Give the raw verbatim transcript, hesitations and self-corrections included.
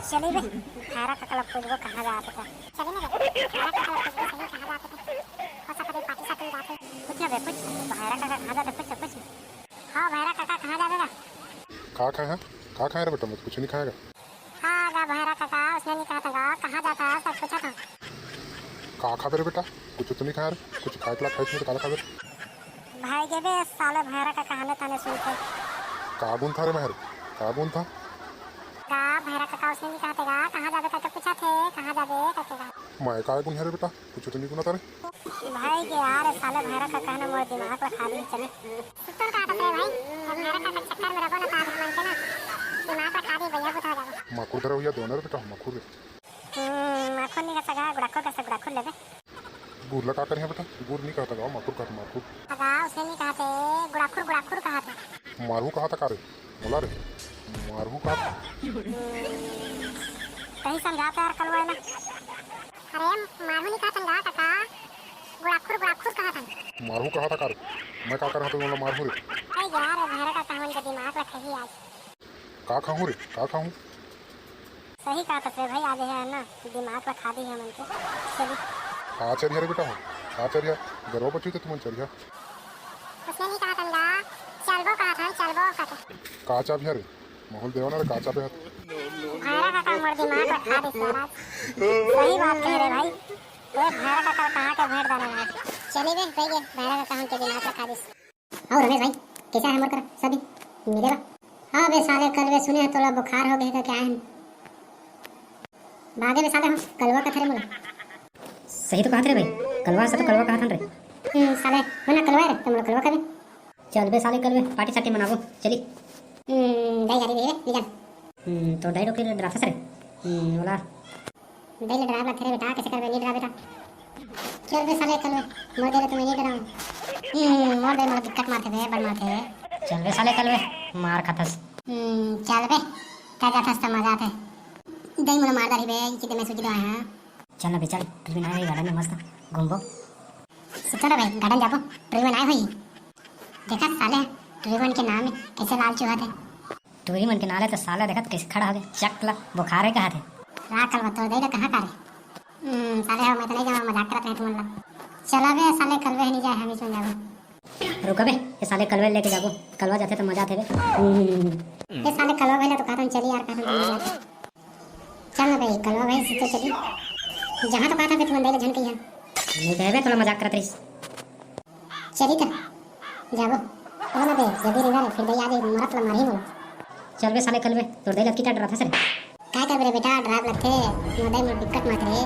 चली बे, भैरा कका ला पूछबो कहाँ जात हे। चली ना बे, भैरा कका ला पूछबो सही कहाँ जात हे। हो सकत हे पार्टी सार्टी जात हे। पूछ ना बे, पूछ। भैरा कका कहाँ जात हे, पूछ, पूछ। हाँ, भैरा कका कहाँ जात हे गा? का खाए हस? का खाए रे बेटा, मैं तो कुछ नहीं खाएगा। हाँ गा भैरा कका, उसने नहीं कहा था गा, कहाँ जात हस, सब पूछा था। का खाबे रे बेटा, कुछ तो नहीं खाए रे, कुछ खाए के ला खाए तो काला खाबे रे। भाई गे बे, साले भैरा कका आने ताने सुनथे। का गुनथा रे महर, का गुनथा? गा भैरा कका, उसने नहीं कहा था गा, कहाँ जाबे करके पूछा थे, कहाँ जाबे करके गा। मैं का गुनिहा रे बेटा, कुछ तो नहीं गुनथा रे। भाई गे यार, साले भैरा कका ना मोर दिमाग ला खा दी, चली। सुतल का था रे भाई, ये भैरा कका चक्कर में रहो ना, तो आज मन के ना दिमाग ला खा दी, भैया बुता जाबो। माखुर धरे हुआ देवना रे बेटा, माखुर रे। हम्म, माखुर नहीं कर सका, गुड़ाखुर कर सक, गुड़ाखुर लेबे। गुर ला का करिहा बेटा? गुर नहीं कहता गा, माखुर कहता, माखुर। गा, उसे नहीं कहते, गुड़ाखुर, गुड़ाखुर कहते। मारहू कहता का रे? बोला रे, मारहू कहता। कहीं समझाते यार कलवा ना। अरे, मारहू नहीं कहते गा काका, गुड़ाखुर, गुड़ाखुर कहते। मारहू कहता का रे? मैं का करहा तो बोला मारहू रे। अरे यार, भैरा कका हमन के दिमाग ला खाही आज। का खाहूँ रे, का खाहूँ? सही कहा तस रे भाई, आज है ना, दिमाग ला खा दी है मन के। चली। का चरिहा रे बेटा हो? का चरिहा? गरवा बच्ची तो तुमन चरिहा। उसने नहीं कहा था गा, चलबो कहा था, चलबो कहा था। का चाबिहा रे? माहौल देवा ना रे, का चाबिहा? भैरा कका मोर दिमाग ला खा दिस महाराज। सही बात कहे रे भाई। ओए भैरा कका कहाँ के भेंट दाना भाई। चली बे, सही है, भैरा कका हमन के दिमाग ला खा दिस। अउ रमेश भाई, कैसा है मोर करा? सभी मिले बा? हाँ बे साले, कल बे सुने हैं तोला बुखार हो गए का क्या है? भागे बे साले, हम कलवा का थरे मोला। सही तो कहत रे भाई, कलवा से तो कलवा कहत हन रे। हम्म, साले, मना कलवा रे, तो मोला कलवा कबे। चल बे साले, कल बे पार्टी सार्टी मनाबो, चली। हम्म, दाई गाड़ी दे, निकल। हम्म, तो दाई डोकरी डराथस रे। हम्म, ओला। दे ले डराव लगथे रे बेटा, कैसे करबे, नहीं डरा बेटा। चल बे साले, कल बे, मोर दे ले, तुम्हें नहीं डराऊं। हम्म, मोर दे, मोर दिक्कत मारथे बे, बड़ मारथे। चल बे साले, कल बे, मार खाथस। हम्म, चल बे, का जाथस त मजा आथे। दे मोला मार डारी बे, इसी दे मैं सूजी दवाए हाँ। चल ना बे, चल, टूरी बनाए हुई गार्डन में मस्त घूमबो। सुतो रे भाई, गार्डन जाबो, टूरी बनाए हुई। देखा साले, टूरी मन के नाम है, कैसे लाल चुहा थे। टूरी मन के नाले तो साला देखत कैसे खड़ा हो गया, चक ला बुखार है कहा थे। रा कलवा तो दे कहाँ का रे? हम्म, साले हो, मैं तो नहीं जाऊँ, मजाक करत रहे तुम लोग। चला बे साले, कलवे नहीं जाए, हम इसमें जाबो। रुका बे, ये साले कलवे लेके जाबो, कलवा जाते तो मजा आते बे। हम्म। ये साले कलवा भाई ला तो कहता हूँ, चली यार, कहता हूँ, चली यार। चल ना भाई, कलवा भाई सीधे चली। जहाँ तो कहता बे तुम दे ले झन कहिया। नहीं कहे बे, थोड़ा मजाक करत रही। चली त जाबो। ओ ना बे, जल्दी रेंगा रे, फिर दई आ जाई, मरत ला मारही मोला। चल बे साले कलवे, तोर दई लतकी का डराथस रे? काय करबे रे बेटा, डराव लगथे, मोर दई मोर बिकट मात रे।